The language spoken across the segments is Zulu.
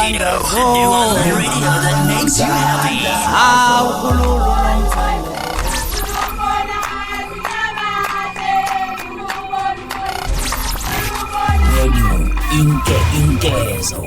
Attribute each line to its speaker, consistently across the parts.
Speaker 1: Radio, the new online radio that makes you happy.
Speaker 2: Hawu khululu nomthandazo.
Speaker 1: Radio Inke Inkezo.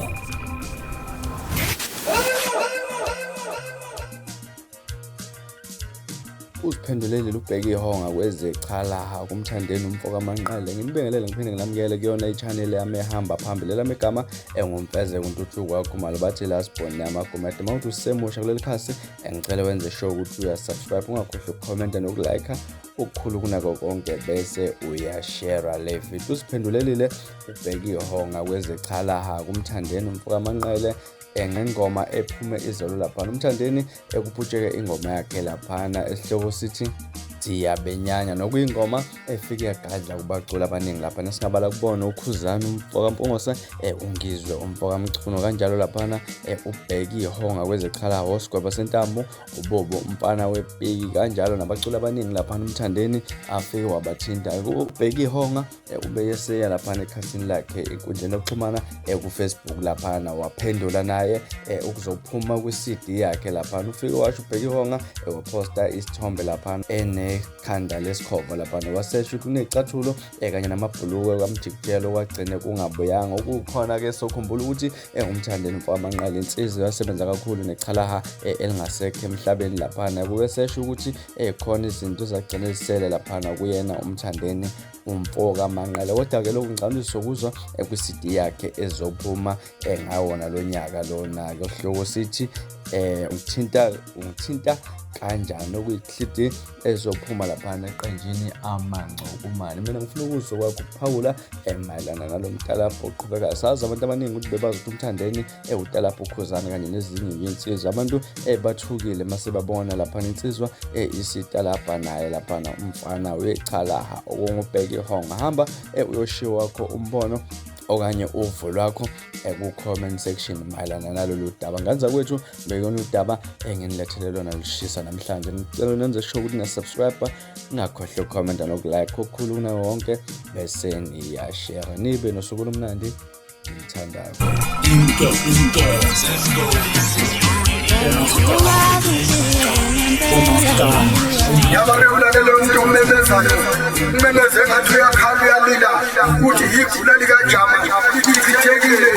Speaker 3: Uziphendulelile ubheke ihonga kwezechalaha kumthandeni umfo kaManqele. Nginibingelele ngiphinde ngilamukele kuyona i-channel yami ehamba phambili. Elami igama enguMfezeko Ntuthuko kaKhumalo, bathi la sibhone amagumede. Uma uthi usemusha kuleli khasi, ngicela wenze sure ukuthi uyasubscribe, ungakhohlwa ukukhomenta nokulike, okukhulu kunako konke bese uyashare le video. Uziphendulelile ubheke ihonga kwezechalaha kumthandeni umfo kaManqele ngengoma ephume izolo laphana. Umthandeni ekuphutsheke ingoma yakhe laphana esihloko sithi Siyabenyanya, nokuyingoma efike yagadla kubaculi abaningi laphana esingabala kubona uKhuzani umfoka Mpungose, uNgizwe umfoka Mchuno, kanjalo laphana ubheke ihonga kwezechalaho Sigwebo Sentambo, uBobo umfana wepiki, kanjalo nabaculi abaningi laphana umthandeni afike wabathinta. Ubheke ihonga ubeyeseya laphana ekhasini lakhe enkundleni yokuxhumana ku-Facebook laphana, waphendula naye ukuzophuma kwi-CD yakhe laphana. Ufike washo ubheke ihonga, waphosta isithombe laphana enekhanda lesikhova laphana, wasesho ukuthi kuney'cathulo kanye namabhulukwe kamjikijelo kwagcine kungabuyanga. Okukhona-ke sokhumbula ukuthi umthandeni mfo amanqala insizwa yasebenza kakhulu nechalaha elingasekho emhlabeni laphana. Kube sesho ukuthi khona izinto ezagcine zisele laphana kuyena umthandeni umfo kaManqele, kodwa-ke lokhu ngicabanga ukuthi sokuzwa kwi-CD yakhe ezophuma ngawona lo nyaka lona-ke. Sihloko sithi ungithinta ungithinta kanjani, okuyi-CD ezophuma laphana eqenjini Amancokumane. Mina ngifuna ukuzwa kwakho ukuphawula mayelana nalo mtalabho oqhubekayo. Sazi abantu abaningi ukuthi bebazi ukuthi umthandeni ewutalabho uKhuzani kanye nezinye iy'nsizwa. Abantu bathukile mase babona laphana insizwa isitalabha naye laphana umfana wechalaha okungubheka ihonga. Hamba uyoshiya wakho umbono okanye uvo lwakho ku-comment section mayelana nalolu daba. Nganza kwethu bekona udaba enginilethele lona lushisa namhlanje. Ngicela nenze sure ukuthi niyasubscribe, ningakhohlwa ukukhomenta nokulike, okukhulu kunawo wonke bese niyashare. Nibe nosuku olumnandi. Ngithandazo.
Speaker 1: Inke Inkezo.
Speaker 4: Yabake ulalela umuntu omemezayo, umemeze ngathi uyakhala uyalila, uthi yigula likajama lichithekile.